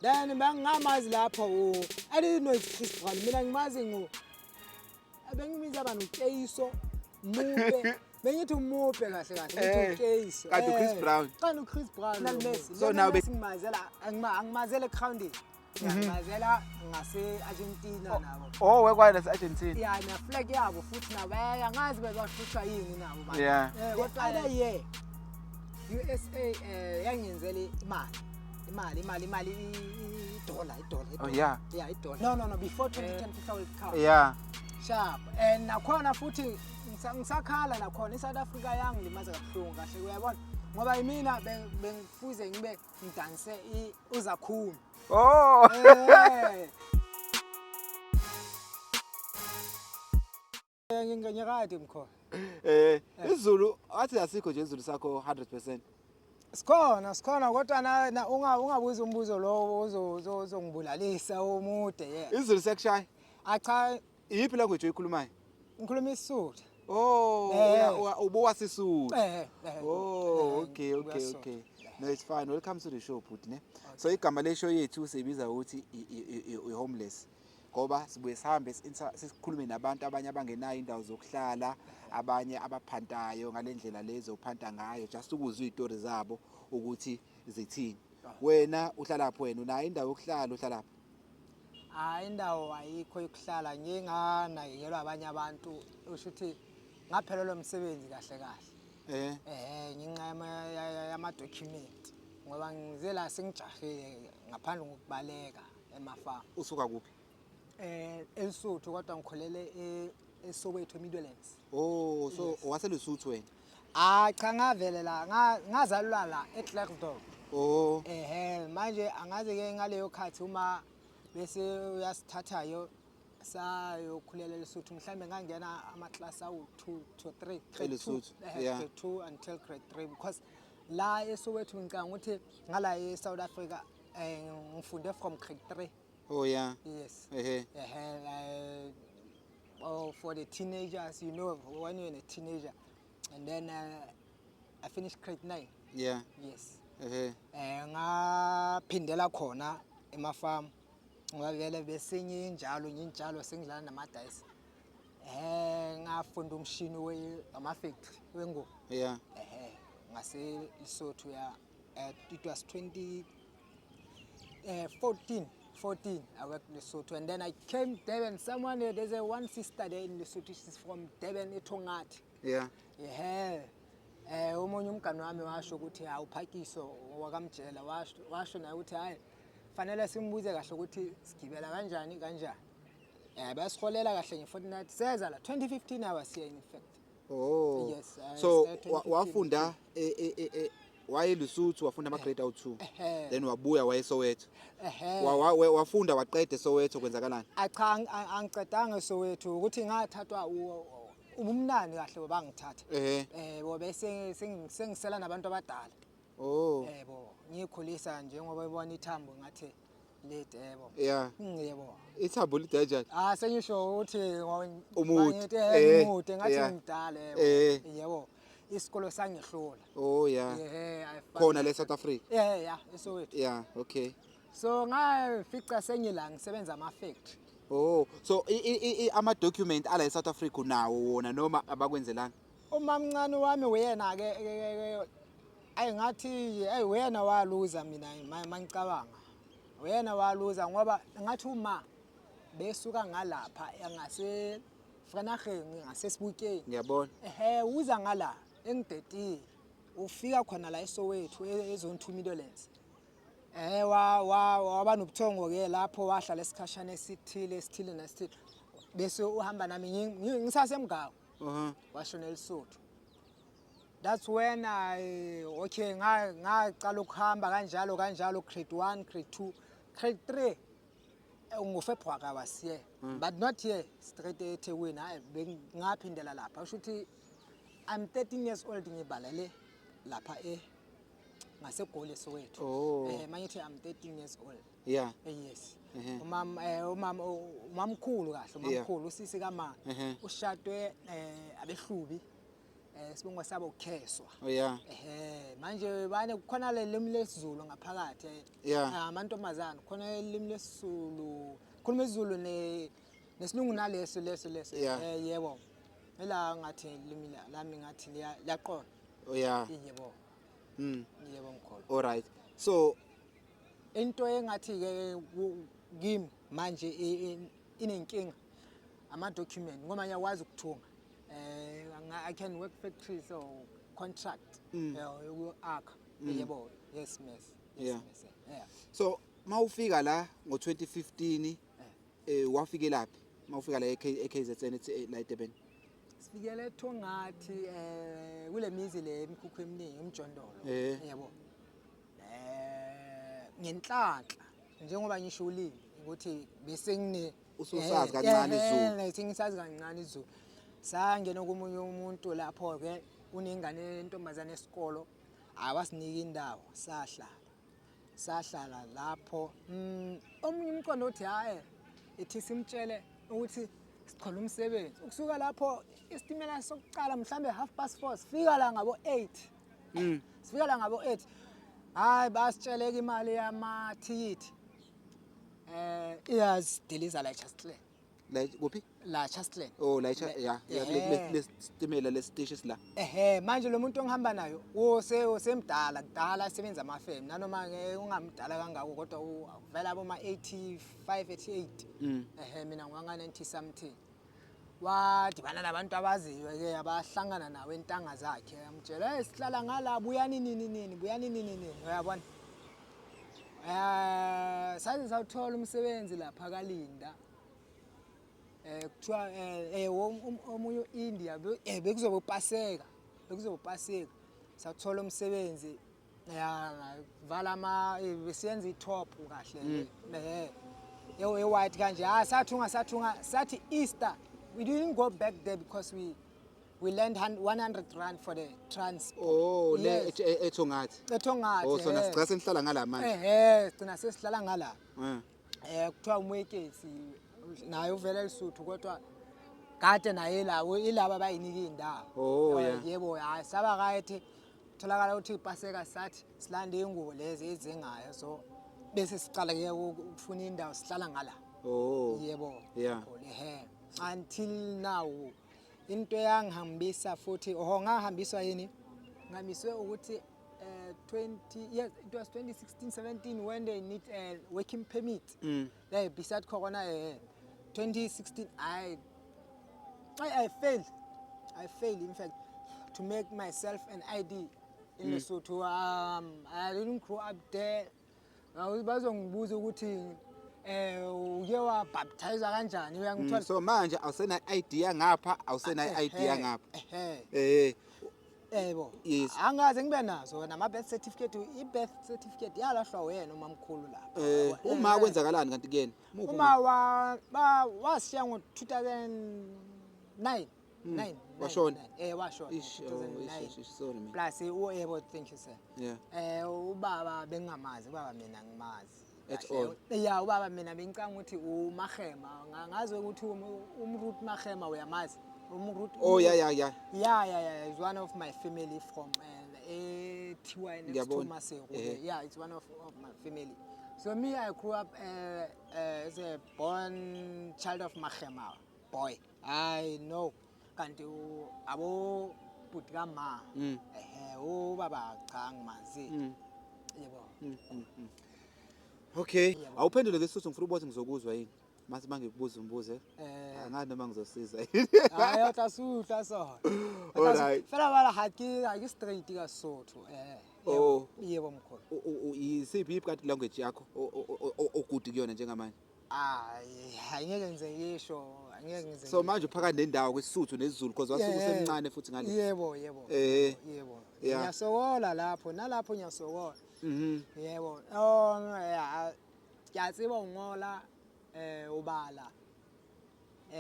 Then bangamazi lapho I didn't know it's Chris Brown. Mina ngimazi ngo bengimiza abantu uTeiso Mupe. Bengithi uMupe kahle kahle ngithi uTeiso. Kanti uChris Brown. Kanti uChris Brown. Lionel Messi. So now ngimazela angimazele egroundini. Ngimazela ngase Argentina nabo. Oh, wekwala nase-Argentina. Yeah, na flag yabo futhi nabo angazi bebahlushwa yini nabo manje. Yeah. Kodwa other year USA yangenzela imali. Imali, imali, imali, idollar, idollar. Oh, yeah. Yeah, idollar. No, no, no, before 2010 FIFA World Cup. Yeah. Sharp. And nakhona futhi ngisakhala nakhona iSouth Africa yangilimaza kabuhlungu kahle uyabona. Ngoba imina bengifuze ngibe ngidanse uZakhulu. Oh. Nginganyakade mkhona. isiZulu athi asikho nje isiZulu sakho 100%. Sikhona, sikhona kodwa na ungabuza umbuzo lowo ozongibulalisa omude yeah. isiZulu siyakushaya. Acha, Iyiphi language oyikhulumayo? Ngikhuluma isiSuthu. Oh, ubuwasisuthu. Oh, okay, okay, okay. No, it's fine. Welcome to the show, bhuti, ne? So igama le show yethu siyibiza ukuthi i-homeless. Ngoba sibuye sihambe sikhulume nabantu abanye abangenayo indawo zokuhlala, abanye abaphantayo ngalendlela lezo uphanta ngayo, just ukuzwa izitori zabo ukuthi zithini. Wena uhlala phi wena? Unayo indawo yokuhlala, uhlala phi? Hayi, indawo ayikho yokuhlala, nginganakekelwa abanye abantu, usho ukuthi ngaphelelwa umsebenzi kahle kahle. Ngenxa yama-document ngoba ngize la sengijahile ngaphandle kokubaleka emafamu. Usuka kuphi? eLesotho kodwa ngikhulele eSoweto Midlands. Oh, so waseLesotho wena? Ah, cha, ngavele la, ngazalwa la eKlerksdorp. Oh. Manje angazi ke ngaleyo khathi uma bese uyasithathayo sayokhulela eLesotho, mhlambe ngangena ama-class awu 2 to 3, grade 2, eLesotho, yeah. Grade 2 until grade 3 because la eSoweto ngicabanga ukuthi ngala eSouth Africa ngifunde from grade 3. Oh yeah. Yes. Oh, for the teenagers, you know, when you're a teenager, and then I finished grade 9. Yeah. Yes. Ngaphindela khona emafarm ngoba vele bese nginjalo nginjalo sengidlala namadayisi. Ngafunda umshini we ama-factory wengubo. Yeah. Ngase Lesotho ya, it was twenty, 14, 14 I worked in Lesotho and then I came Durban. Someone there, there's a one sister there in Lesotho, she's from Durban, eThongathi. Yeah. Omunye umngani wami washo ukuthi awuphakiso wakamjela, washo naye ukuthi hayi fanele simbuze kahle ukuthi sigibela kanjani kanjani. Basiholela kahle nge-fortnight seza la 2015 I was here in fact. Oh. Yes, I So started 2015. wafunda waye Lesotho wafunda ama grade awu 2. Then wabuya waye Soweto. Wafunda waqeda eSoweto, kwenzakalani? Acha, angicedanga eSoweto ukuthi ngathathwa umnani kahle bangithatha. Bo bese sengisela nabantu abadala. Oh. Yebo, ngikhulisa njengoba ubona ithambo ngathi lede yebo. Yeah. Yebo. Ithambo lide kanjani? Ah, sengisho ukuthi Umude. ngithi, umude ngathi ngimdala yebo. Yebo. Isikolo sangihlula. Oh yeah. Yeah, I found Khona le South Africa. Yeah, eSoweto. Yeah, okay. So ngafica sengila ngisebenza ama factory. Oh, so ama document ala eSouth Africa unawo wona noma abakwenzelanga? Umamncane wami uyena ke ayi ngathi ayi uyena waluza mina mangicabanga. Uyena waluza ngoba ngathi uma besuka ngalapha ngase Vrydag ngasesibukeni. Ngiyabona. Uza ngala engidetile. Ufika khona la eSoweto eZone 2 Midlands. Waba nobuthongo ke lapho wahlala esikhashana esithile esithile nesithile. Bese uhamba nami ngisasemgaqo. Washona eLesotho. That's when I okay ngaqala ukuhamba kanjalo kanjalo grade 1, grade 2, grade 3. NgoFebruary I was here. But not here straight eThekwini. Hayi bengaphindela lapha. Usho ukuthi I'm 13 years old ngibalele lapha ngaseGoli eSoweto. Oh. Mangithi I'm 13 years old. Yeah. Yes. Umama umamkhulu kahle, umamkhulu usisi kaMama. Ushadwe abehlubi. Sibongo sabo uKheswa. Oh yeah. Ehhe, manje bane kukhona le limi lesiZulu ngaphakathi. Amantombazane khona ilimi lesiZulu, khuluma isiZulu ne nesilungu naleso leso leso. Yebo. Ila ngathi ilimi lami ngathi liyaqonda. Oh yeah. Yebo. Yebo mkhulu. All right. So into engathi ke kimi manje inenkinga ama document, ngoba ngiyakwazi ukuthunga. I can work factories or contract yoku-akha. Yebo, yes miss. Yes, miss. Yeah. So mawufika la ngo2015, wafikelaphi? Mawufika la eKZN, la eDurban. Sifikele eThongathi, kule mizi le imikhukhu eminingi, umjondolo. Yebo. Ngenhlanhla njengoba ngisho ulimi ukuthi bese ngine Ususazi kancane isiZulu. Sengisazi kancane isiZulu. Sangena komunye umuntu lapho ke unengane yentombazane esikolo, awasinika indawo, sahlala. Sahlala lapho. Omunye umqondo uthi hayi, ithi simtshele ukuthi sithola umsebenzi. Ukusuka lapho isitimela sokuqala mhlambe 4:30, sifika la ngabo 8. Sifika la ngabo 8. Hayi, basitsheleka imali yamathikithi. Iyasidiliza la eChastle. La kuphi? La Chastle. Oh, la ya kule sitimela lesiteshi sila. Ehhe, manje lo muntu ongihamba nayo use usemdala, kudala esebenza amafemu, nanoma ke ungamdala kangako, kodwa vela boma 85 88. Ehhe, mina ngwanga 90 something. Wadibana nabantu abaziyo ke, abahlangana nawe entanga zakhe, amtshela, hey, sihlala ngala, buyani nini nini, buyani nini nini, uyabona. Saze sawuthola umsebenzi lapha kaLinda. Kuthiwa omunye uIndia, bekuzobe upaseka, bekuzobe upaseka. Sathola umsebenzi ya vala ama besiyenza i-top kahle e white kanje. Ah, sathunga, sathunga, sathi Easter we didn't go back there because we lent R100 for the transport. Oh, le Yes. eThongathi. Ethongathi. Oh, sona sigcina senihlala ngala manje. Ehe, sigcina sesihlala ngala. Kuthiwa umwekesi naye uvela eLesotho, kodwa kade naye lawo ilaba abayinika indawo. Oh, yeah. Yebo, hayi, saba right. Tholakala ukuthi ipaseka sathi silande ingubo lezi ezingayo, so bese sicala ke ukufuna indawo, sihlala ngala. Oh. Yebo. Mkhulu, ehe. Until now into yangihambisa futhi, oh, ngahambiswa yini? Ngihambiswe ukuthi 20, yes, it was 2016 17 when they need a working permit. Yeah, beside corona, 2016 I failed. I failed, in fact, to make myself an ID in Lesotho. I didn't grow up there. Bazongibuza ukuthi uke wabaptize kanjani, uyangithola? So manje awusena ID yangapha, awusena ID yangapha. Ehe. Yebo. Yes. Angaze ngibe nazo nama birth certificate, i birth certificate yalahlwa wena umamkhulu lapha. Uma kwenzakalani kanti kuyena? Muphi? Uma wa ba washiya ngo 2009. 9. Washona? Washona. Ish, oh, ish, 2009. ish, ish, sorry man. Plus yebo, thank you sir. Ubaba bengingamazi, ubaba mina ngimazi. At Kahle. all? Yeah, ubaba mina bengicanga ukuthi uMahema, ngazi ukuthi umRut Mahema uyamazi. UmRut. Oh, yeah. Yeah, it's one of my family from ethiwa next to Ngiyabona. Maseru. Yeah, it's one of my family. So me, I grew up as a born child of Mahema boy. I know. Kanti abo bhuti kama. Ubaba cha, ngimazi. Yebo. Okay. Yebo. Awuphendule ngesisuthu, ngifuna ukubona ukuthi ngizokuzwa yini. Mase mangikubuza umbuzo. Angazi noma ngizosiza yini. Hayi, o tla sutla sona. All right. Fela bala ha ke straight ka Sotho. Oh. Yebo mkhulu. Isiphi kanti language yakho ogood kuyona njengamanje? Hayi, angeke ngize ngisho, angeke ngize. So manje uphakathi nendawo kwesisuthu nesiZulu because wasuke usemncane futhi ngale. Yebo. Yebo. Ngiyasokola lapho, nalapho ngiyasokola. Yebo. Oh, yeah. Ke a tseba ho ngola, ho bala.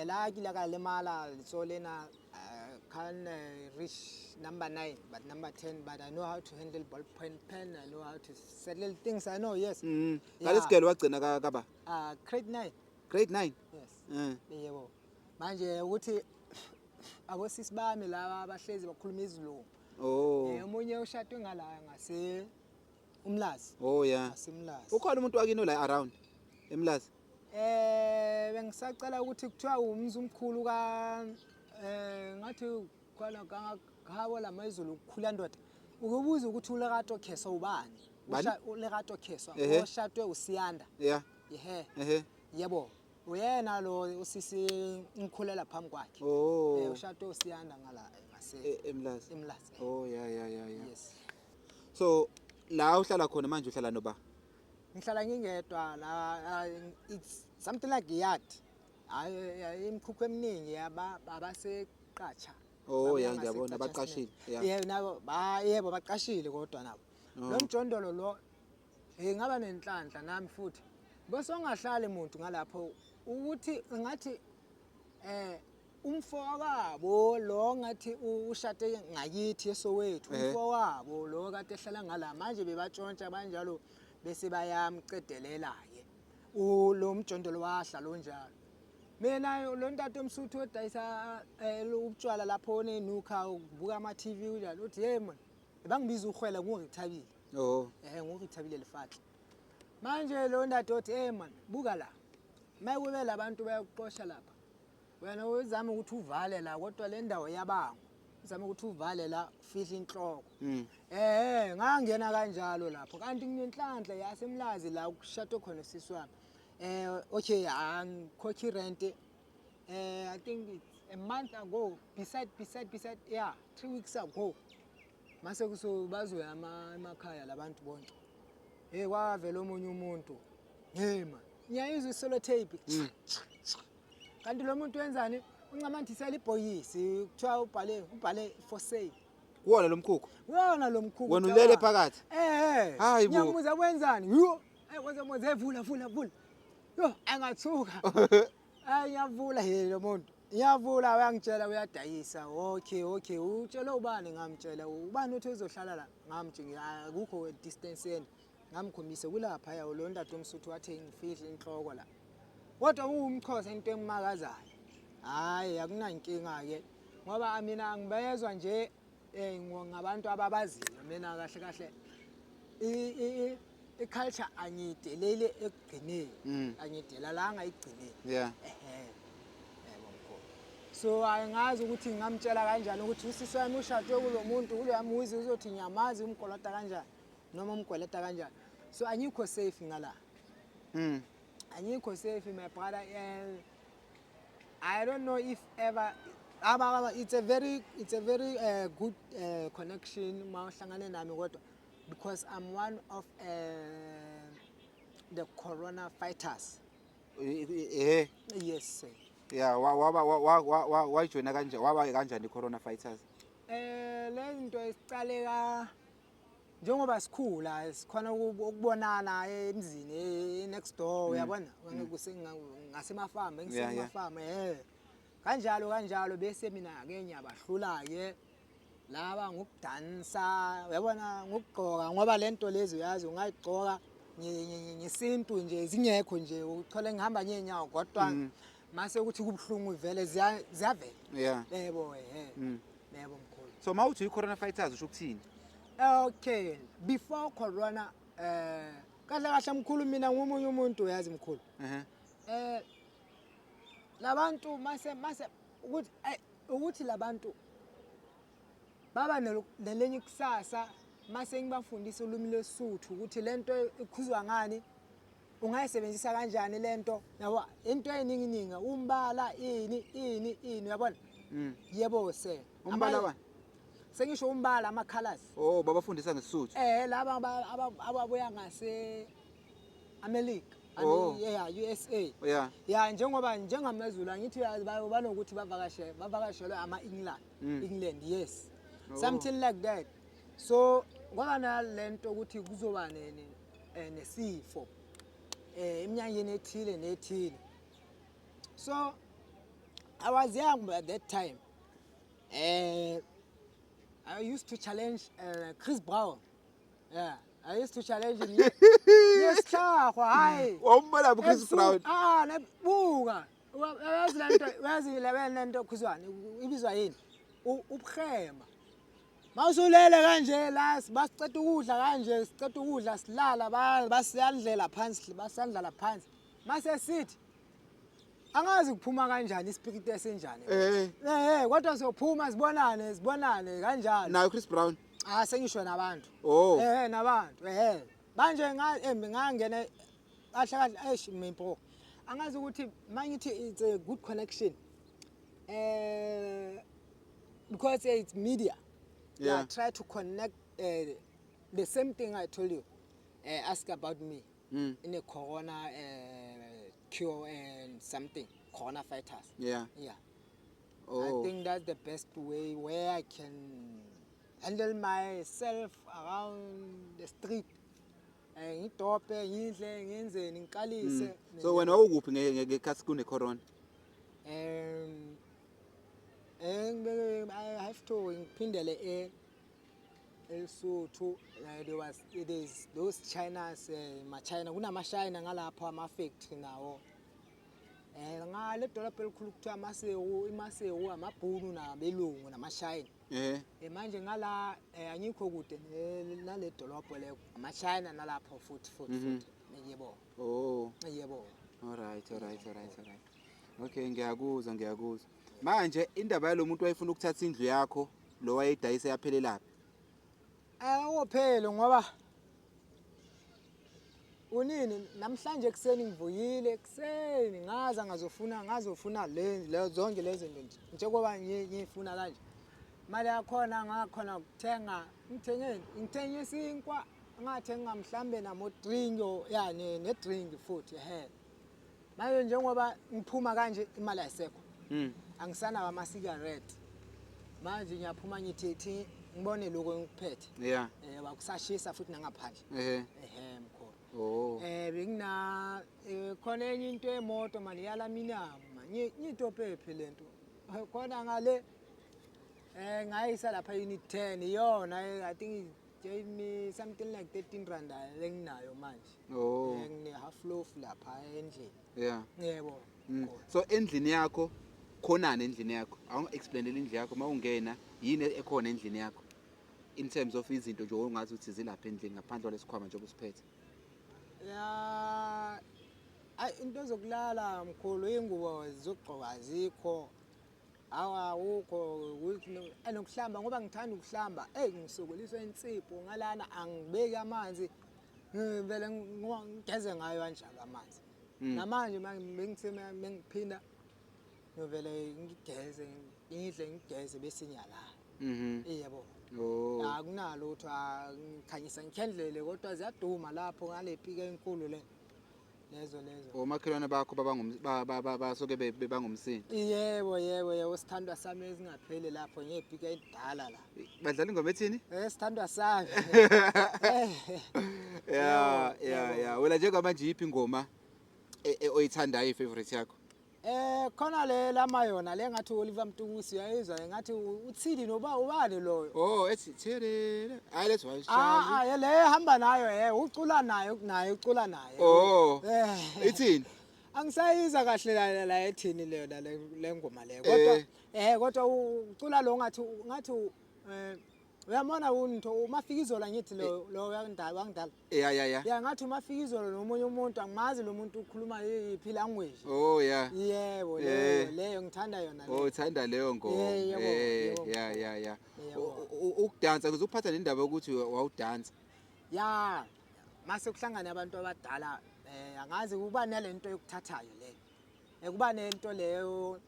La ke ile ka lemala letsoho lena, can reach number 9 but number 10, but I know how to handle ballpoint pen, I know how to settle things, I know, yes. Yeah. Ngalesigele wagcina kaba Grade 9. Grade 9. Yes. Yebo. Manje ukuthi Abosisi bami laba abahlezi bakhuluma isiLungu. Oh. Omunye ushadwe ngala ngase Umlazi. Oh yeah. NgaseMlazi. Ukhona umuntu wakini la around eMlazi? Bengisacela ukuthi kuthiwa umzi omkhulu ka ngathi khona khabo lamazulu ukukhula ndoda. Ukubuza ukuthi uLerato Kheswa ubani? Bani? ULerato Kheswa oshadwe uSiyanda. Yeah. Ehe. Ehe. Yebo. Uyena lo usisi ngikhulela phambi kwakhe. Oh. Ushadwe uSiyanda ngala ngase eMlazi. eMlazi. Oh yeah. Yes. So la uhlala khona manje uhlala noba? Ngihlala ngingedwa la, it's something like yard. Hayi, imikhukhu eminingi yaba abaseqatsha. Oh Babuya yeah, ngiyabona ngaseqatsha baqashile. Cement. Yeah. Yebo, nabo ba, yebo, baqashile kodwa nabo. Oh. Lo mjondolo lo, ngaba nenhlanhla nami futhi. Bese ongahlali umuntu ngalapho ukuthi ngathi umfowabo lo ngathi ushade ngakithi eSoweto, umfowabo lo kade ehlala ngala manje bebatshontsha banjalo bese bayamcedelela ke. Lo mjondolo wahla lo njalo. Mina lo ntato omsuthu odayisa utshwala lapho onenukha ubuka ama TV kunjalo, uthi hey man, bangibiza uhwela nguRithabile. Oh. NguRithabile Lefatla. Manje lo ntato uthi hey man, buka la. Mayekube labantu bayakuxosha lapha. Wena uzama ukuthi uvale la kodwa le ndawo yabango. Uzama ukuthi uvale la ufihle inhloko. Ngangena kanjalo lapho. Kanti nginenhlanhla yaseMlazi la kushadwe khona sisi wami. Okay, angikhokhi rent. I think it's a month ago, beside, yeah, 3 weeks ago. Mase kuso bazoya emakhaya labantu bonke. Kwavela omunye umuntu. Hey man, ngiyayizwa isellotape. Kanti lo muntu wenzani? Uncamathisela ibhokisi, kuthiwa ubhale for sale. Kuwona lo mkhukhu? Wona lo mkhukhu. Wena ulele phakathi? Hayi bo. Ngiyamuza wenzani? Yo, wenza mwenze vula vula vula. Yo, angathuka. Hayi ngiyavula he lo muntu. Ngiyavula uyangitshela uyadayisa. Okay, okay. Utshela ubani? Ngamtshela. Ubani uthi uzohlala la? Ngamtshela akukho distance yena. Ngamkhombisa kulapha ya lo ntato omsuthu wathi ngifihle inhloko la. Kodwa uwumxhosa into engimakazayo. Hayi akunankinga ke ngoba mina angibezwa nje ngabantu ababaziyo mina kahle kahle i-culture angiyideleli ekugcineni, angiyidelalanga ekugcineni. Yeah. Yebo mkhulu. So angazi ukuthi ngingamtshela kanjani ukuthi usisi wami ushadwe kulo muntu kuloya muzi, uzothi ngiyamazi umkolota kanjani noma umkweleta kanjani. So angikho safe ngala. Angikho safe my brother. I don't know if ever it's a very good connection mawuhlangane nami kodwa because I'm one of the corona fighters. Yes sir. Yeah, wajoina kanjani, waba kanjani i-corona fighters? Le zinto isicaleka njengoba sikhula sikhona ukubonana emzini next door, uyabona, ngasemafamu, ngisemafamu, Kanjalo kanjalo bese mina ke ngiyabahlula ke laba ngokudansa, uyabona, ngokugqoka, ngoba lento lezi uyazi ungayigqoka ngesintu nje zingekho nje, uthole ngihamba ngezinyawo kodwa mase ukuthi kubhlungu vele ziyavela. Yebo, Yebo mkhulu. So mawuthi i-corona fighters usho ukuthini? Okay, before corona kahle kahle mkhulu mina ngumunye umuntu uyazi mkhulu. Labantu mase ukuthi ukuthi labantu baba nelenye kusasa mase ngibafundisa ulimi lwesuthu ukuthi lento ikhuzwa ngani, ungayisebenzisa kanjani lento, yabo, into eyiningi ningi, umbala ini ini ini, uyabona? Yebo se. Umbala wani? Sengisho umbala ama colors. Oh, babafundisa ngesuthu. Laba ababuya ngase America. Oh. Yeah, USA. Yeah. Yeah, njengoba njengamazulu angithi banokuthi bavakashelwe ama England. England, yes. Oh. Something like that. So kwaba nalento ukuthi kuzoba nesifo eminyakeni ethile nethile. So I was young at that time. I used to challenge Chris Brown. Yeah, I used to challenge him. Yes, sir. Why? Wawumbona Chris Brown. Nebuka. Uyazi le nto, uyazi le nto khuzwane ibizwa yini? Ubuhema. Mawusulele kanje la, basiceda ukudla kanje, siceda ukudla silala, basiyandlela phansi, basandlala phansi. Mase sithi angazi kuphuma kanjani ispirit esinjani. Eh, kodwa siyophuma sibonane, sibonane kanjalo. Nayo Chris Brown. Ah, sengisho nabantu. Oh. Eh, nabantu. Eh. Manje ngangena kahle kahle, eish mimpo. Angazi ukuthi mangithi it's a good connection. Because it's media. Yeah, try to connect the same thing I told you. Ask about me. In a corona cure and something, corona fighters. Yeah. Oh. I think that's the best way where I can handle myself around the street. Ngidobhe, ngidle, ngenzeni, ngikalise. So wena wawukuphi ngekhathi kune corona? I have to ngiphindele eLesotho. There was, it is those Chinas, ma-China, kunama-China ngalapho, ama-factory nawo. Ngale dolobha elikhulu kuthiwa Maseru, iMaseru amabhunu nabelungu nama-China. Manje ngala, angikho kude nale dolobha le, ama-China nalapho futhi futhi futhi. Yebo. Oh. Yebo. All right, all right, all right, all right. Okay, ngiyakuzwa, ngiyakuzwa. Manje indaba yalomuntu wayefuna ukuthatha indlu yakho, lo wayedayisa, yaphelelaphi? Awupheli ngoba unini namhlanje ekuseni ngivuyile ekuseni, ngaza ngazofuna le zonke lezi zinto nje njengoba ngiyifuna kanje. Imali yakhona ngakhona ukuthenga, ngithenge ngithenge isinkwa, ngathenga mhlambe namo drink, ya, ne drink futhi ehe. Manje njengoba ngiphuma kanje imali ayisekho. Angisanawo ama cigarette. Manje ngiyaphuma ngithi thi ngibone lokho engikuphethe. Bakusashisa futhi nangaphandle. Ehe, mkhulu. Oh. Bengina khona enye into emoto manje yalaminam. Ngiyitopephi lento. Khona ngale ngayisa lapha unit 10 iyona, I think it gave me something like 13 rand lenginayo manje. Oh. Ngine half loaf lapha endlini. Yebo. So endlini yakho khonani, endlini yakho? Awungi explainele indlu yakho mawungena, yini ekhona endlini yakho? In terms of izinto nje ongazi ukuthi zilapha endlini ngaphandle kwalesikhwama nje obusiphethe. Ya, ay, into zokulala mkhulu, ingubo zokugqoka azikho. Awa, awukho ukuthi enokuhlamba ngoba ngithanda ukuhlamba. Ey, ngisokoliswa insipho ngalana, angibeki amanzi. Ngivele ngigeze ngayo kanjalo amanzi. Namanje mangithe mengiphinda ngivele ngigeze, ngidle, ngigeze bese ngiyalala. Yebo. Oh. Akunalutho, ngikhanyisa ngikhendlele kodwa ziyaduma lapho ngale pika enkulu le. Lezo lezo. Omakhelwane bakho basuke bebangumsindo. Yebo, yebo, yebo, sithandwa sami esingapheli lapho ngepika edala la. Badlala ingoma ethini? Sithandwa sami. Yeah, yeah. Wena njengamanje yiphi ingoma oyithandayo, i-favorite yakho? Khona le lama yona le ngathi Oliver Mtukudzi, uyayizwa ngathi uthini noba ubani loyo? Oh, ethi therere. Hayi, let's watch. Ah, ah, le hamba nayo, ucula nayo, naye ucula naye. Oh. Ithini? Angisayizwa kahle la ethini leyo la le ngoma le. Kodwa kodwa ucula lo ngathi uyamona uNtho uMafikizolo, ngithi lo wangidala wangidala. Yeah. Ya, ngathi uMafikizolo nomunye umuntu, angimazi lo muntu ukhuluma yiphi language. Oh yeah. Yebo, leyo leyo ngithanda yona Oh, leyo. uthanda leyo ngoma. Yebo, yebo. Yeah. Yebo. Ukudansa kuzokuphatha nendaba yokuthi wawudansa. Ya, mase kuhlangana abantu abadala, angazi kuba nalento yokuthathayo leyo. Kuba nento leyo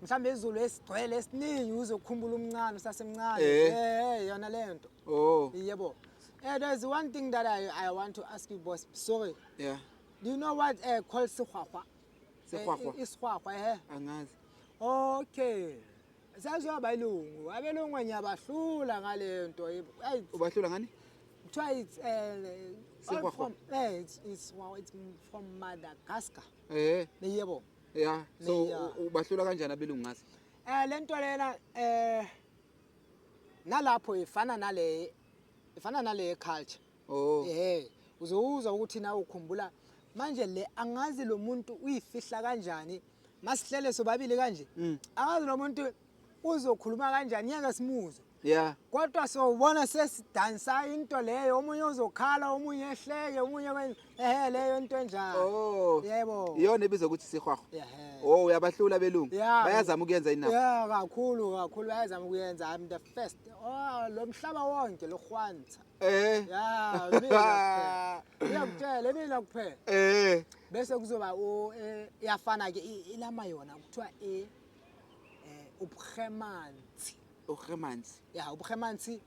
mhlambe izulu esigcwele esiningi uzokukhumbula umncane usasemncane. Yona le nto. Oh. Yebo. There's one thing that I want to ask you, boss. Sorry. Yeah. Do you know what called sigwagwa? Sigwagwa? Isigwagwa. Angazi. Okay. Saziwa abelungu. Abelungu ngiyabahlula ngale nto. Ay, Ubahlula ngani? Kuthiwa it's all Sigwagwa. from, it's, well, it's from Madagascar. Yebo. Yeah. So ubahlula kanjani abelungu ngaso? Lento lena nalapho ifana nale culture. Oh. Uzowuzwa ukuthi nawe ukhumbula manje le, angazi lo muntu uyifihla kanjani. Masihlele sobabili kanje. Angazi lo muntu uzokhuluma kanjani, ngeke simuzwe. Kodwa sowubona sesidansa into leyo, omunye uzokhala, omunye ehleke, omunye ehe, leyo into enjalo. Oh. Yebo. Iyona ebizwa ukuthi sihwahwa. Ehhe. Oh, uyabahlula belungu. Yeah. Bayazama ukuyenza inabo. Yeah, kakhulu kakhulu bayazama ukuyenza. I'm the first. Oh, lo mhlaba wonke lo khwanza. Yeah, mina kuphela. Ngiyakutshela, mina kuphela. Bese kuzoba o iyafana ke ilama yona kuthiwa ubuhemansi. Ubuhemansi. Yeah, ubuhemansi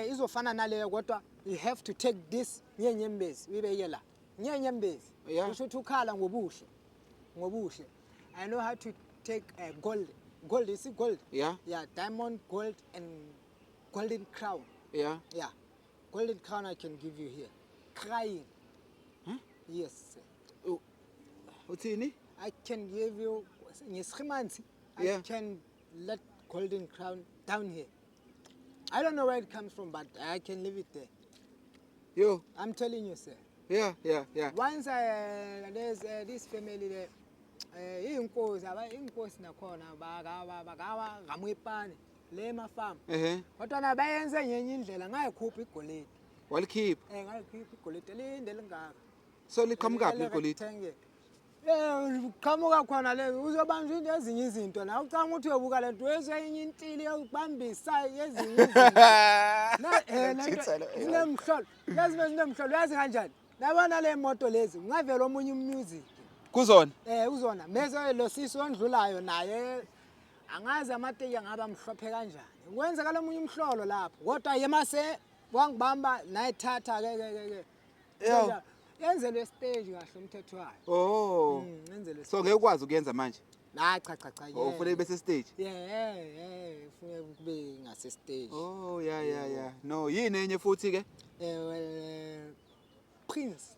izofana naleyo, kodwa you have to take this nyenyembezi uyibeke la. Nyenyembezi. Kusho ukuthi ukhala ngobuhle. Ngobuhle. I know how to take gold. Gold is gold. Yeah, diamond, gold and golden crown. Yeah. Golden crown I can give you here. Crying. Huh? Yes, sir. Uthini? I can give you ngesihimansi. I can let golden crown down here. I don't know where it comes from, but I can leave it there. Yo. I'm telling you, sir. Yeah. Once there's this family there, inkosi, aba inkosi nakhona bakawa ngamwepane le mafarm. Kodwa na bayenze ngenye indlela, ngayikhupha igolide. Walikhipha? Ngayikhipha igolide linde lingaka. So liqhamuka phi igolide? Qhamuka khona le, uzobanjwa into ezinye izinto na ucanga ukuthi uyobuka lento ezinye intili yokubambisa ezinye izinto. Na zinemhlolo. Lezi zinemhlolo, uyazi kanjani? Nabona le moto lezi, ungavela omunye umusic. Kuzona? Uzona. Meze lo sisi ondlulayo naye angazi amateki angaba mhlophe kanjani. Kwenzeka omunye umhlolo lapho. Kodwa yemase wangibamba nayithatha ke ke ke. Yo. Yenzelwe stage kahle umthetho wayo. Oh. Yenzelwe. So ngeke ukwazi ukuyenza manje? Na cha cha cha. Oh, ufuna ibe se stage? Yeah, ufuna kube ngase stage. Oh, yeah. No, yini enye futhi ke? Prince.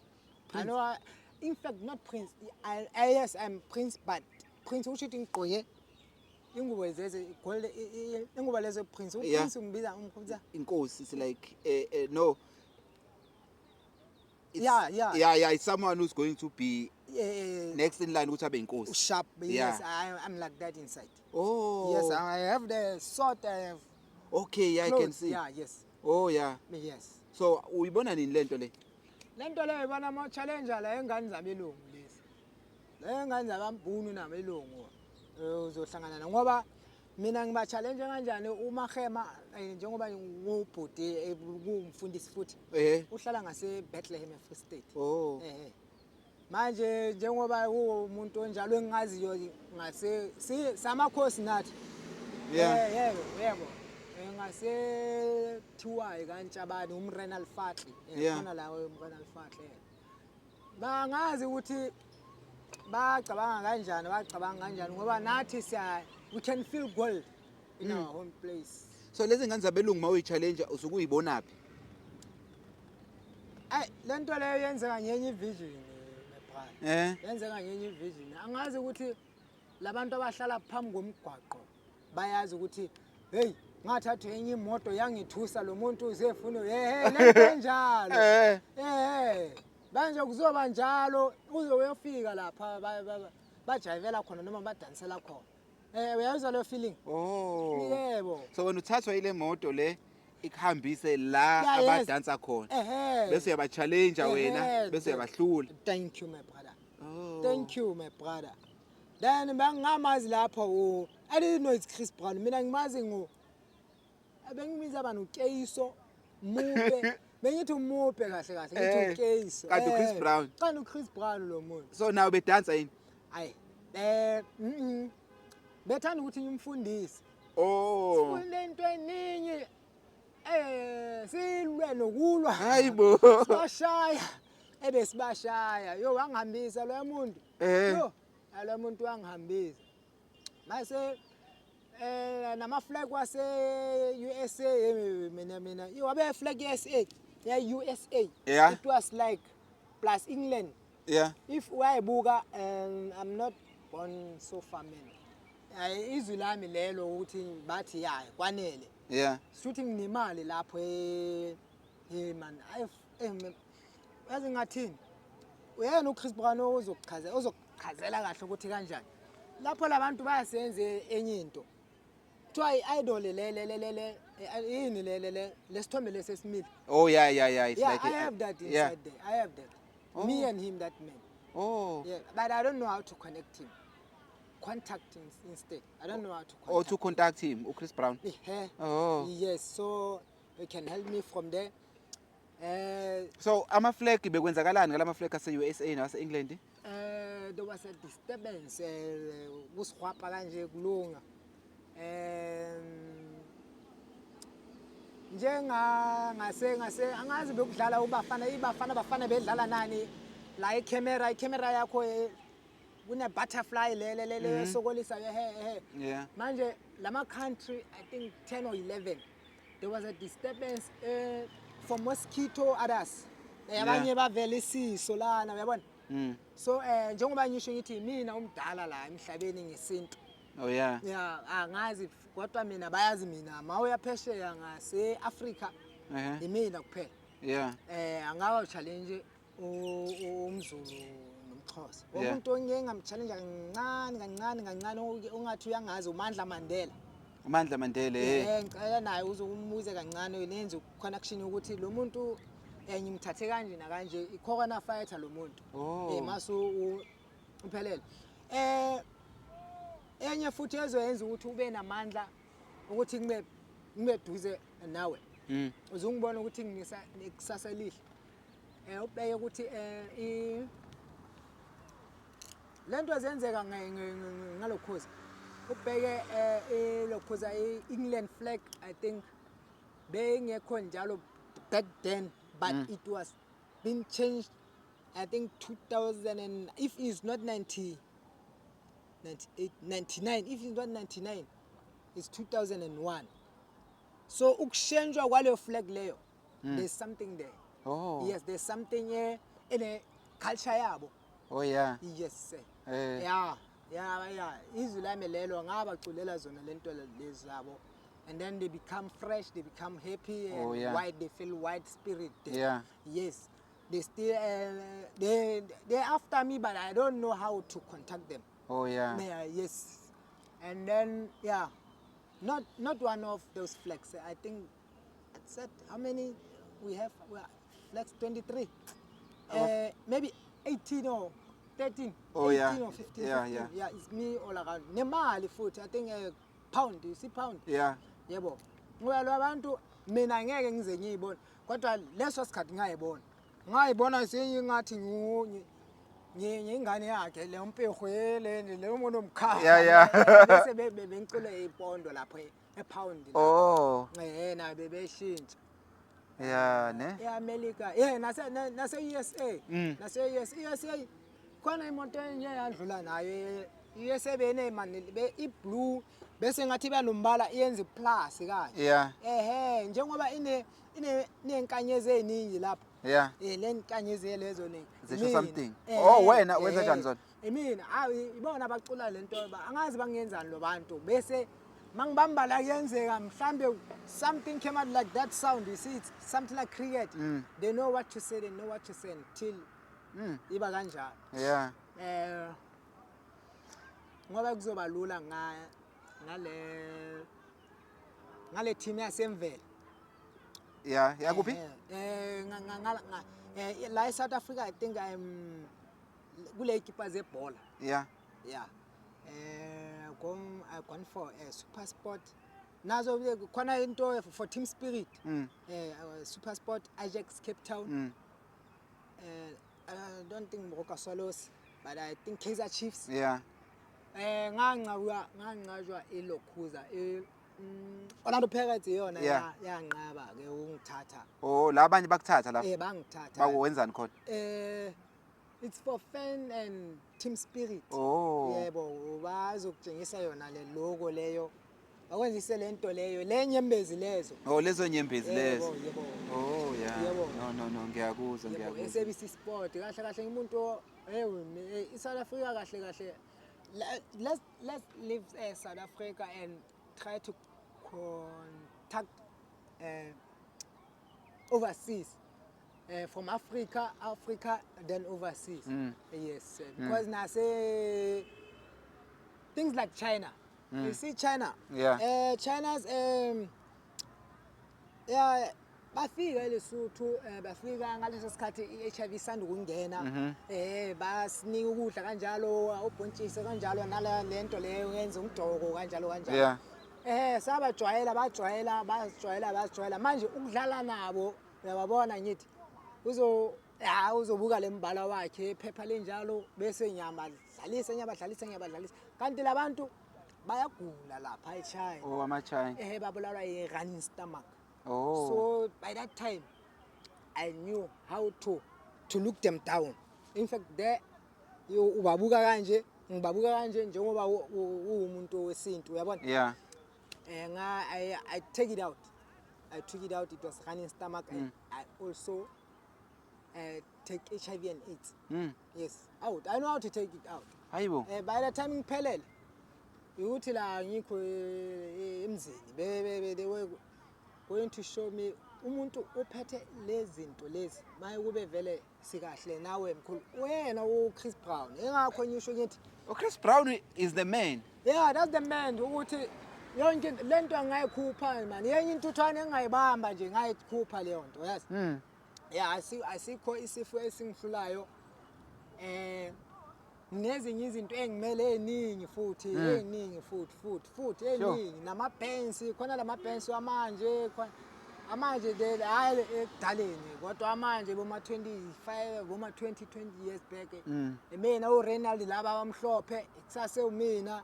I know, in fact not Prince. I yes, I'm Prince, but Prince usho ukuthi ngigqoke ingubo zeze gold, ingubo lezo Prince. Prince umbiza umkhumza inkosi, it's like no. It's, Yeah. Yeah, it's someone who's going to be next in line ukuthi abe inkosi. Sharp. Yeah. Yes, I'm like that inside. Oh. Yes, I have the sword, I have Okay, yeah, I can clothes. see. Yeah, yes. Oh, yeah. Yes. So uyibona nini lento le? Lento le ibona ama challenge la engane zabelungu lezi. Le ngane zabambhunu nabelungu uzohlangana na ngoba mina ngiba challenge kanjani uMahema njengoba ngubhuti ngumfundisi futhi. Uhlala ngase Bethlehem eFree State. Oh. Manje njengoba umuntu onjalo engaziyo ngase samakhosi nathi. Yeah. Yebo. Ngase thiwa kaNtshabane umRenal Fatli. Khona la umRenal Fatli. Bangazi ukuthi bacabanga kanjani ngoba nathi siya we can feel gold in our home place. So lezi ngane zabelungu mawuyi challenge usuke uyibonaphi? Ay, lento leyo yenzeka ngenye vision my brother. Yenzeka ngenye vision. Angazi ukuthi labantu abahlala phambi komgwaqo bayazi ukuthi hey ngathatha enye imoto yangithusa lo muntu uzefuna lento enjalo. Manje kuzoba njalo uzowefika lapha bajayivela khona noma badansela khona. Uyayizwa leyo feeling? Oh. Yebo. So wena uthathwa ile moto le ikuhambise la abadansa khona. Bese uyaba challenge wena, bese uyabahlula. Thank you my brother. Oh. Thank you my brother. Then bangamazi lapho I didn't know it's Chris Brown. Mina ngimazi ngo abengimiza abantu uKeiso Mupe. Bengithi uMupe kahle kahle ngithi uKeiso. Kanti uChris Brown. Kanti uChris Brown lo muntu. So now bedansa yini? Ayi. Bethanda ukuthi ngimfundise. Oh. Sifunde into eningi. Silwe nokulwa. Hayibo. Sibashaya. Ebesibashaya. Yo wangihambisa lo muntu. Yo, lo muntu wangihambisa. Mase nama flag wase USA mina yo wabe flag USA. Yeah, USA. Yeah. It was like plus England. Yeah. If wayibuka I'm not born so far man. Izwi lami lelo ukuthi bathi ya kwanele. Yeah. Shuthi nginemali lapho man. Yazi ngathini? Uyena uChris Brown ozokuchazela, ozokuchazela kahle ukuthi kanjani. Lapho labantu bayasenza enye into. Kuthiwa i-idol le yini le lesithombe lesi esimile. Oh yeah, it's Yeah, like I have that inside there. I have that. Me and him, that man. Yeah, but I don't know how to connect him. Contact him instead. I don't know how to contact. Oh, to contact him, uChris Brown. Yeah. Oh. Yes, so you can help me from there. So ama flag, bekwenzakalani ngalama flag ase USA nase England? There was a disturbance, kusihwapa kanje kulunga. Njenga ngase angazi bekudlala ubafana, ibafana bafana bedlala nani la, i-camera yakho, kune butterfly le sokolisa, ehe ehe. Manje lama country, I think 10 or 11, there was a disturbance for mosquito, others. Abanye bavela isiso lana, uyabona. So njengoba ngisho ngithi mina umdala la emhlabeni ngesintu. Yeah, angazi kodwa mina bayazi mina, mawuya phesheya ngase Africa, imina kuphela. Angaba challenge umZulu nomXhosa. Umuntu ongeke ngamchallenge kancane kancane kancane, ongathi uyangazi, uMandla Mandela. uMandla Mandela, eh. Ngicela naye uze umbuze kancane, nenze connection ukuthi lo muntu ngimthathe kanje nakanje, i-corona fighter lo muntu. Masu uphelele. Enye futhi ezoyenza ukuthi ube namandla ukuthi ngibe duze nawe. Uzungibona ukuthi nginisa nekusasa elihle. Ubheke ukuthi lento ezenzeka ngalokhuza. Ubheke ilokhuza, i-England flag, I think bengekho njalo back then, but it was been changed, I think 2000 and if it's not 90 98 99, if it's not 99, it's 2001. So ukushentshwa kwaleyo flag leyo, there's something there. Yes, there's something ene culture yabo. Yes, sir. Yeah, izwi lami lelo, ngabaculela zona lento lezi zabo, and then they become fresh, they become happy and white, they feel white spirit there. Yes, they still they after me, but I don't know how to contact them. Yeah, yes, and then, yeah, not one of those flags. I think I said how many we have? We are flags 23, maybe 18 or 13, 18 or 15, 15. Yeah, it's me all around, nemali futhi, I think pound, you see pound. Yebo, ngoba lo abantu mina ngeke ngize ngiyibone, kodwa leso sikhathi ngayibona seyingathi ngingane yakhe le mpeho le le muntu omkhaya. Bese bengicule ipondo lapho epound. Na bebeshintsha. Yeah, ne? eAmerica, yeah, nase USA. Nase USA, USA khona imoto enye yandlula nayo, USA, bene mani i-blue, bese ngathi banombala iyenza plus kanje. Ehe, njengoba ine nenkanyezi eziningi lapho. Le nkanyezi lezo ni Zisho mina. something. Oh, wena wenza njani zona? Mina ayi, ibona abacula lento, angazi bangenzani lo bantu, bese mangibamba la kuyenzeka mhlambe something came out like that sound, you see, it's something like cricket. They know what to say, they know what to say until iba kanjalo. Ngoba kuzoba lula ngale team yasemvelo. Yeah, yakuphi? La eSouth Africa, I think I'm kule ekipa zebhola. Yeah, gone I gone for Super Sport, nazo khona into for team spirit. Super Sport, Ajax Cape Town. I don't think Moroka Swallows, but I think Kaizer Chiefs. Nganqajwa ilokhuza Orlando Pirates iyona. Yanqaba ke ungithatha. Oh, la abanye bakuthatha lapha. Bangithatha. Bakwenzani khona? It's for fun and team spirit. Yebo, bazokutshengisa yona le logo leyo, bakwenzise le nto leyo, le nyembezi lezo. Oh, lezo nyembezi lezo. Yebo. Oh yeah. Yebo. No, ngiyakuzwa, Yebo. ngiyakuzwa. SABC Sport, kahle kahle umuntu, hey, iSouth Africa kahle kahle. Let's leave South Africa and try to contact overseas. From Africa, then overseas. Yes, because nase things like China. You see China. China's yeah, bafika eLesotho, bafika ngaleso sikhathi i-HIV isanda ukungena, basinika ukudla kanjalo, ubhontshisi kanjalo, nala lento leyo yenza umdoko kanjalo kanjalo. Sabajwayela, bajwayela, bajwayela, bajwayela. Manje ukudlala nabo, uyababona, ngithi uzo ya uzobuka lembala wakhe, iphepha lenjalo, bese ngiyabadlalisa, ngiyabadlalisa, ngiyabadlalisa, kanti labantu bayagula lapha eChina. Oh, ama-China. Babulawa i-running stomach. Oh. So by that time I knew how to look them down. In fact, there ubabuka kanje, ngibabuka kanje njengoba uwumuntu wesintu, uyabona. Nga I take it out. I took it out. It was running stomach, and I also take HIV and AIDS. Yes, out. I know how to take it out. Hayibo. By the time ngiphelele, ukuthi la ngikho emzini, they were going to show me umuntu uphethe lezi zinto lezi, maye kube vele sikahle nawe mkhulu, wena uChris Brown, engakho ngisho ngithi Oh, Chris Brown is the man. Yeah, that's the man, ukuthi yonke lento angayikhupha man, yenye intuthwane engayibamba nje ngayikhupha leyo nto, yazi. Yeah, asikho isifo esingihlulayo. Nezinye izinto engimele eziningi futhi, eziningi futhi futhi futhi, eziningi, nama-bands khona, lama-bands wamanje khona amanje ke, hayi ekudaleni, kodwa amanje boma 25, boma 20, 20 years back. Mina uRenald, laba abamhlophe kusase umina.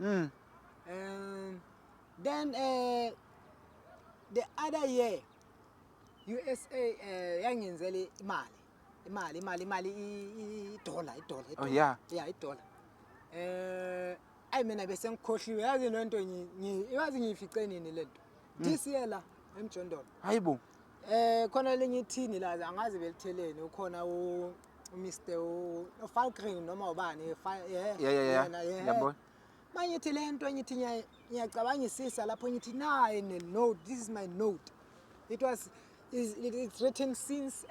Then the other year USA yangenzela imali, imali, imali, imali, idola, idola. Oh, yeah. Yeah, idola. Ayi, mina bese ngikhohliwe, yazi lento, yazi ngiyifice nini lento? This year la emjondolo. Hayibo. Khona lenye ithini la, angazi belitheleni, ukhona u Mr uFalkrin noma ubani, yeah. Yeah. Yena, yeah. Ngiyabona. Mangithi lento, ngithi ngiyacabangisisa lapho, ngithi nayi ne note, this is my note. It was is it, it's written since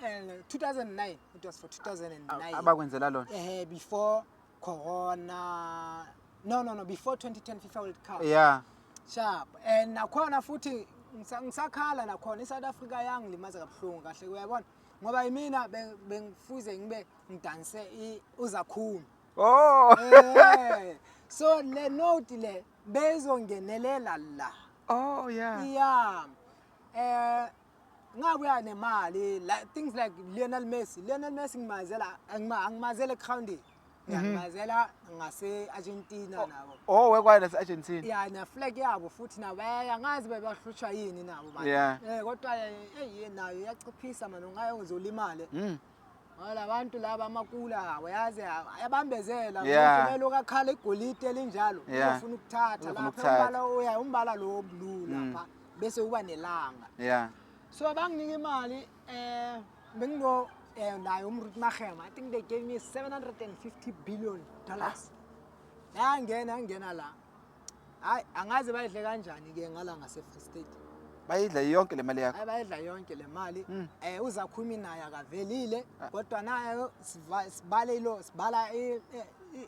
2009. It was for 2009. Abakwenzela lona. Before corona, no, before 2010 FIFA World Cup. Sharp. And nakhona futhi ngisakhala nakhona, iSouth Africa yangilimaza kabuhlungu kahle, uyabona, ngoba imina bengifuze ngibe ngidanse uzakhumi. Oh. So le note le bezongenelela la. Oh yeah. Yeah, ngabuya nemali, like things like Lionel Messi. Lionel Messi ngimazela, angimazela egroundini, ngiyamazela ngase Argentina nabo. Oh, wekwayo nase-Argentina. Yeah, na flag yabo futhi nabo, angazi bebahlutshwa yini nabo manje. Kodwa hey, nayo iyaciphisa manje, ungaye uzolimale. Wala bantu laba amakula, uyazi, ayabambezela. Umuntu lokakhala igolide elinjalo, ufuna ukuthatha Uzofuna lapha ukuthatha. Umbala uya umbala lo blue lapha, bese uba nelanga. So banginika imali, bengino nayo uMruti Mahema. I think they gave me $750 billion. Yangena, yangena la. Hayi, angazi bayidle kanjani ke ngala ngase Free State. Bayidla yonke le mali yakho. Hayi, bayidla yonke le mali. Uzakhumi naye akavelile, kodwa naye sibale ilo, sibala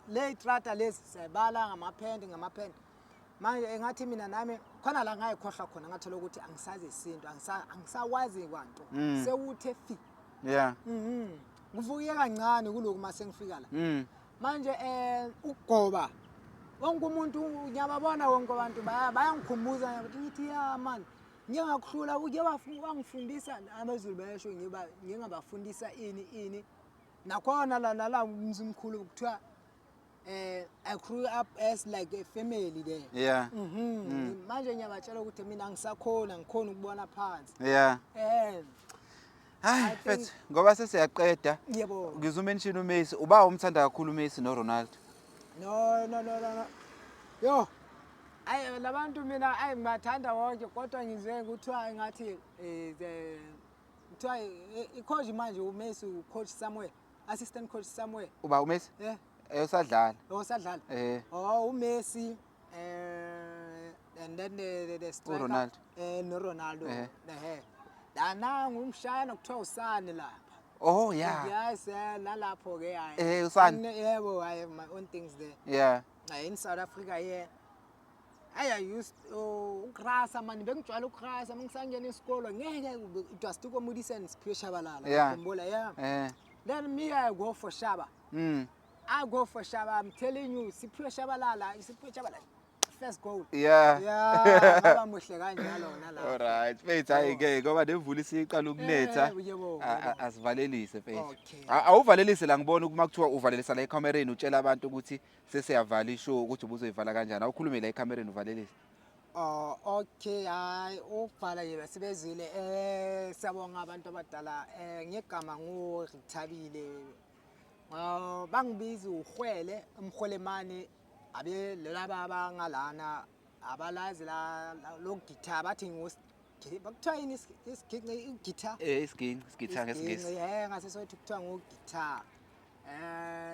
le trata lezi, siyabala ngamaphenti, ngamaphenti. Manje engathi mina nami khona la ngayikhohlwa khona, ngathola ukuthi angisazi isintu, angisakwazi kwanto. Sewuthe fi. Kuvuke kancane kuloku mase ngifika la. Manje ukugoba wonke umuntu, ngiyababona wonke abantu bayangikhumbuza ukuthi ngithi ya man, ngike ngakuhlula, uke wangifundisa, abezulu bayasho, ngiba ngingabafundisa ini ini nakhona la la umzimkhulu kuthiwa I grew up as like a family there. Manje ngiyabatshela ukuthi mina angisakhona, ngikhona ukubona phansi. Hayi, I mfethu, ngoba sesiyaqeda. Yebo. Ngizumention uMessi, uba umthanda kakhulu uMessi noRonaldo. No. Yo. Ayi, labantu mina, ayi, ngibathanda wonke, kodwa ngizwe kuthiwa ngathi the kuthiwa i-coach manje uMessi, u-coach somewhere, assistant coach somewhere. Uba uMessi? Yeah. Usadlala. Osadlala. Oh, uMessi, and then the striker. uRonaldo. No Ronaldo. Eh. Eh. Lana ngumshana kuthiwa usane lapha. Oh yeah. Yes, nalapho ke hayi. Usani? Yebo, I have my own things there. In South Africa here. I used ukurasa mani, bengijwayele ukurasa mangisangena isikolo, ngeke, it was Teko Modise and Siphiwe Tshabalala. Ngikhumbula, yeah. Then me, I go for Shaba. I go for Shaba. I'm telling you, Siphiwe Tshabalala, Siphiwe Tshabalala, first goal. Yeah, ngaba muhle kanjalo nalapho. Alright, mfethu, hayi ke, ngoba nemvula isiqala ukunetha. Yebo, yebo. Asivalelise, mfethu. Okay. Awuvalelise la, ngibona uma kuthiwa uvalelisa la ekamereni, utshela abantu ukuthi sesiyavala ishow, ukuthi ubuzoyivala kanjani. Awukhulume la ekamereni, uvalelise. Oh, okay, hayi, ukubhala nje besibezile. Siyabonga abantu abadala. Ngegama nguRithabile. Bangibiza uHwele, umhwelemane, abe laba abangalana abalazi la lo guitar, bathi bakuthiwa yini, isiginci, i-guitar? Isiginci, isiguitar ngesiNgisi. Ngasesoweto kuthiwa ngu-guitar.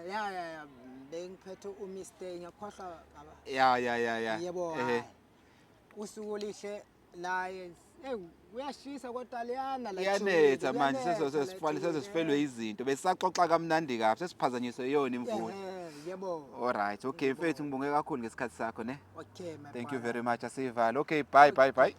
Ya, bengiphethe uMr, ngiyakhohlwa baba. Ya. Yebo, hayi. Usuku olihle la, hey, kuyashisa kodwa liyana la Iyanetha eThekwini, manje. Kuyanetha la Sesifale eThekwini. Sesifelwe izinto. Besisaxoxa kamnandi kabi, sesiphazanyiswe yona imvula. Yebo. Alright, okay mfethu, ngibonge kakhulu ngesikhathi sakho, ne. Okay, my Thank you brother. very much. Asivala. Okay, bye bye bye.